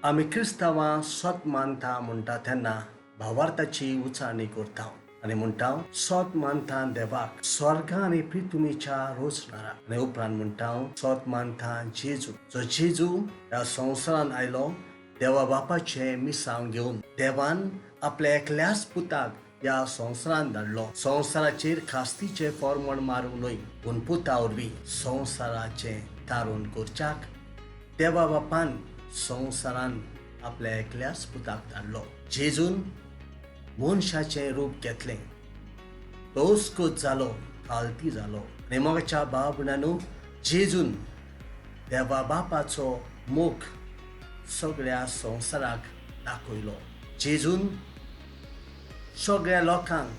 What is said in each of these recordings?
आमी क्रिस्तांवां सत मानता म्हणटा तेन्ना भावार्थाची उचारणी करता आनी म्हणटा, सत मानता देवाक, स्वर्ग आनी पृथ्वीच्या रोचणारा. आनी उपरांत म्हणटा, सत मानता जेजू, जो जेजू ह्या संवसारांत आयलो देवा बापाचें मिसांव घेवन. देवान आपल्या एकल्याच पुताक ह्या संवसारांत धाडलो, संवसाराचेर खास्तीचें फॉर्मण मारूंक न्हय, पूण पुता वरवीं संवसाराचें तारण करच्याक देवा बापान संवसारान आपल्या एकल्याच पुताक धाडलो. जेजून मनशाचें रूप घेतलें, तो अस्कत जालो, खालती जालो. आनी मोगाच्या भाव भयणांनो, जेजून देवा बापाचो मोग सगळ्या संवसाराक दाखयलो. जेजून सगळ्या लोकांक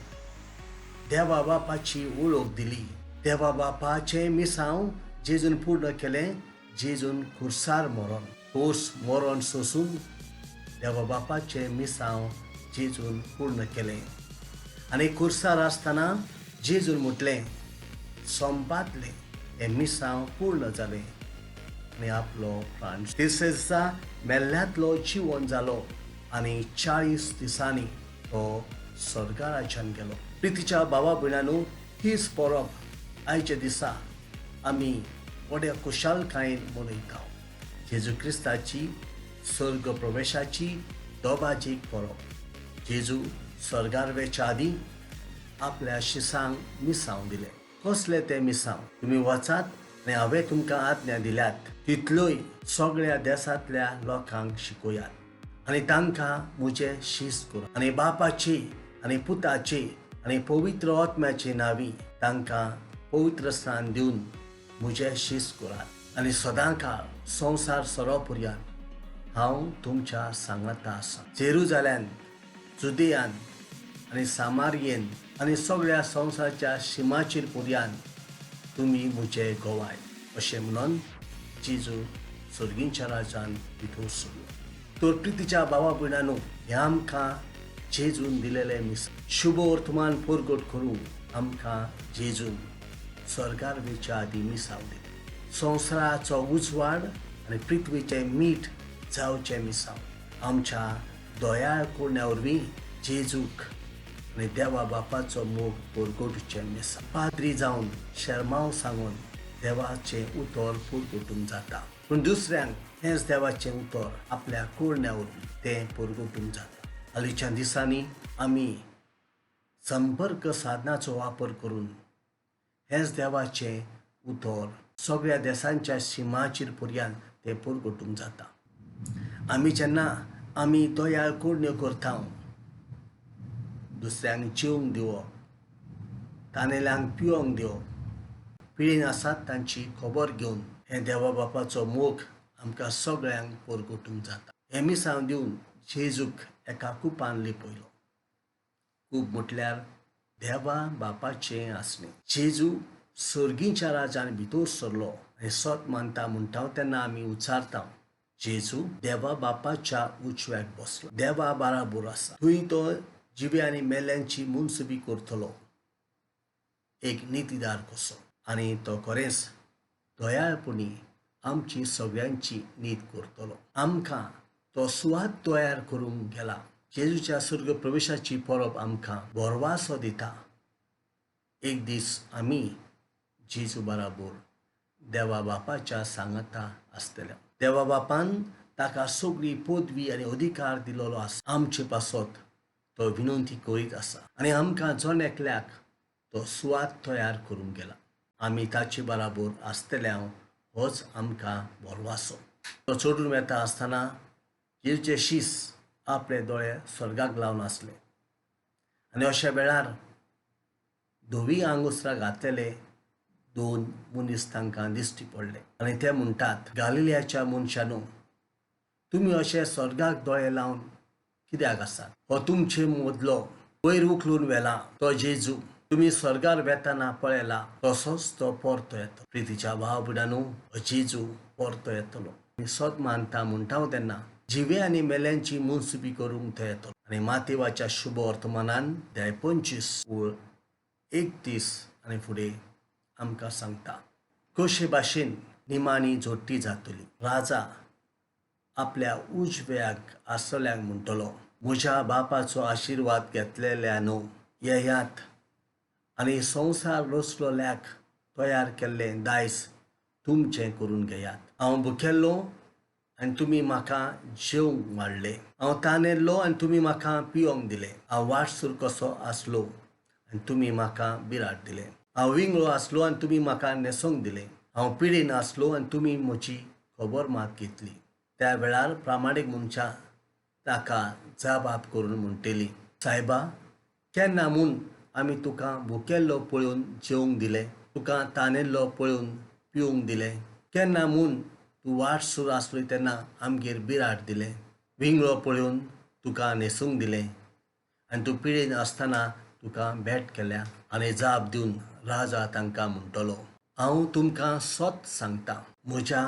देवा बापाची वळख दिली. देवा बापाचें मिसांव जेजून पूर्ण केलें. जेजून खुर्सार मरोन, खोस मरोन सोसून देवा बापाचें मिसांव जेजून पूर्ण केलें. आनी खुर्सार आसतना जेजून म्हटलें, संपादलें, हें मिसांव पूर्ण जालें, आनी आपलो प्राण. तिसरे दिसा मेल्ल्यांतलो जिवन जालो आनी 40 दिसांनी तो स्वर्गाराज्यान गेलो. प्रितीच्या भावा भयणांनो, हीच परब आयच्या दिसा आमी व्हड्या खुशालकायेन मनयता, जेजू क्रिस्ताची स्वर्ग प्रवेशाची दोबाजीक परब. जेजू स्वर्गार वेच्या आदीं आपल्या शिसांक मिसांव दिलें. कसलें तें मिसांव? तुमी वचात आनी हांवें तुमकां आज्ञा दिल्यात तितल्योय सगळ्या देसांतल्या लोकांक शिकयात आनी तांकां म्हजें शीस करात आनी बापाची आनी पुताची आनी पवित्र आत्म्याची नांवी तांकां पवित्र स्थान दिवन म्हजें शीस करात आनी सदां काळ संवसार सरो पुर्यात हांव तुमच्या सांगाता आसा. जेरुजाल्यान, जुदियान आनी सामारियेन आनी सगळ्या संवसाराच्या शिमाचेर पुर्यान तुमी म्हजे गोवाय. अशें म्हणून जेजू सर्गींच्या राजान भितर सरलो. तर प्रितीच्या भावा भयणांनो, हें आमकां जेजून दिलेलें मिस. शुभ वर्तमान परगट करूंक आमकां जेजून स्वर्गार वेच्या आदीं मिसाव दिलें. संवसाराचो उजवाड आनी पृथ्वीचें मीठ जावचें मिसाव. आमच्या दयाळ करण्या वरवीं जेजूक आनी देवा बापाचो मोग परगटूचें मिसाव. पाद्री जावन शेरमांव सांगून देवाचें उतर परगटूंक जाता, पूण दुसऱ्यांक हेंच देवाचें उतर आपल्या करण्या वरवीं तें परगटूंक जाता. हालींच्या दिसांनी आमी संपर्क साधनाचो वापर करून हेंच देवाचें उतर सगळ्या देसांच्या शिमाचेर पर्यान तें परगटूंक जाता. आमी जेन्ना आमी दयाळ करण्यो करता, दुसऱ्यांक जेवंक दिवप, तानेल्यांक पिवंक दिवप, पिळीन आसात तांची खबर घेवन, हें देवा बापाचो मोग आमकां सगळ्यांक परगटूंक जाता. हें मिसांव दिवन जेजूक एका कुपान लिपयलो. कूप म्हटल्यार देवा बापाचें आसणें. जेजू सर्गींच्या राजान भितर सरलो आनी सत मानता म्हणटा तेन्ना आमी उच्चारता, जेजू देवा बापाच्या उजव्याक बसलो, देवा बाराबोर आसा. थंय तो जिवे आनी मेल्यांची मुनसुबी करतलो, एक नितीदार कसो. आनी तो खरेंच दयाळपणी आमची सगळ्यांची नीत करतलो. आमकां तो सुवात तयार करूंक गेला. जेजूच्या स्वर्ग प्रवेशाची परब आमकां भरवासो दिता, एक दीस आमी जेजू बराबर देवा बापाच्या सांगाता आसतले. देवा बापान ताका सगळी पदवी आनी अधिकार दिलेलो आसा. आमचे पासत तो विनंती करीत आसा आनी आमकां जण एकल्याक तो सुवात तयार करूंक गेला. आमी ताचे बराबर आसतले होच आमकां भरवासो. तो चडून वेता आसतना जेजूचे शीस आपले दोळे स्वर्गाक लावन आसले आनी अशा वेळार धवी आंगोस्त्रां घातलेले दोन मनीस तांकां दिश्टी पडले आनी ते म्हणटात, गालिलियाच्या मनशानू, तुमी अशे स्वर्गाक दोळे लावन कित्याक आसात? हो तुमचे मदलो वयर उखलून व्हेला तो जेजू तुमी स्वर्गार वेतना पळयला तसोच तो परतो येतो. प्रितीच्या भाव भयणांनो, हो जेजू परतो येतलो. आमी सत मानता म्हणटा तेन्ना जिवे आनी मेल्यांची मुनसुबी करूंक तो येतलो. आनी मातेवाच्या शुभ वर्तमानान अध्याय 25 ओळ 31 आनी फुडें आमकां सांगता, कशे भाशेन निमाणी जोडटी जातली. राजा आपल्या उजव्याक आसतल्यांक म्हणटलो, म्हज्या बापाचो आशिर्वाद घेतलेल्यानो येयात आनी संवसार रचलोल्याक तयार केल्लें दायज तुमचें करून घेयात. हांव भुकेल्लो आनी तुमी म्हाका जेवंक वाडलें, हांव तानेल्लो आनी तुमी म्हाका पिवंक दिलें, हांव वाटसूर कसो आसलो आनी तुमी म्हाका बिराड दिलें, हांव विंगळो आसलो आनी तुमी म्हाका न्हेसोंक दिलें, हांव पिडेन आसलो आनी तुमी म्हजी खबर मात घेतली. त्या वेळार प्रामाणीक मनशां ताका जाबाब करून म्हणटली, सायबा, केन्ना म्हूण आमी तुका भुकेल्लो पळोवन जेवंक दिलें, तुका तानेल्लो पळोवन पिवंक दिलें, केन्ना म्हूण तूं वाटसूर आसलो तेन्ना आमगेर बिराड दिलें, विंगळो पळोवन तुका न्हेसूंक दिलें आनी तूं पिडेन आसतना तुका भेट केल्या. आनी जाप दिवन राजा तांकां म्हणटलो, हांव तुमकां सत सांगता, म्हज्या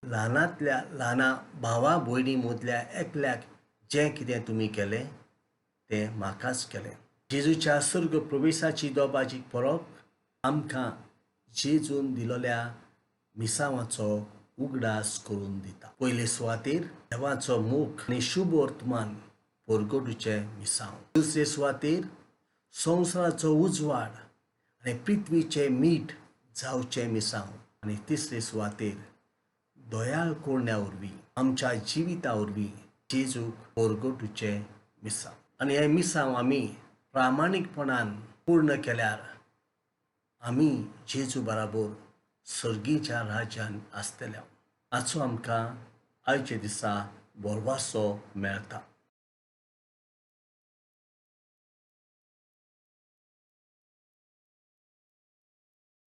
ल्हानांतल्या ल्हाना भावा भयणी मदल्या एकल्याक जें कितें तुमी केलें तें म्हाकाच केलें. जेजूच्या सर्ग प्रवेशाची दोबाजी परब आमकां जेजून दिलोल्या मिसांवाचो उगडास करून दिता. पयले सुवातेर देवाचो मोख आनी शुभ वर्तमान परगटूचें मिसांव, दुसरे सुवातेर संवसाराचो उजवाड आनी पृथ्वीचें मीठ जावचें मिसांव, आनी तिसरे सुवातेर दयाळ करण्या वरवीं आमच्या जिविता वरवीं जेजूक परगटूचें मिसांव. आनी हें मिसांव आमी प्रामाणीकपणान पूर्ण केल्यार आमी जेजू बराबर सर्गीच्या राज्यान आसतले. हाचो आमकां आयच्या दिसा भरवासो मेळटा.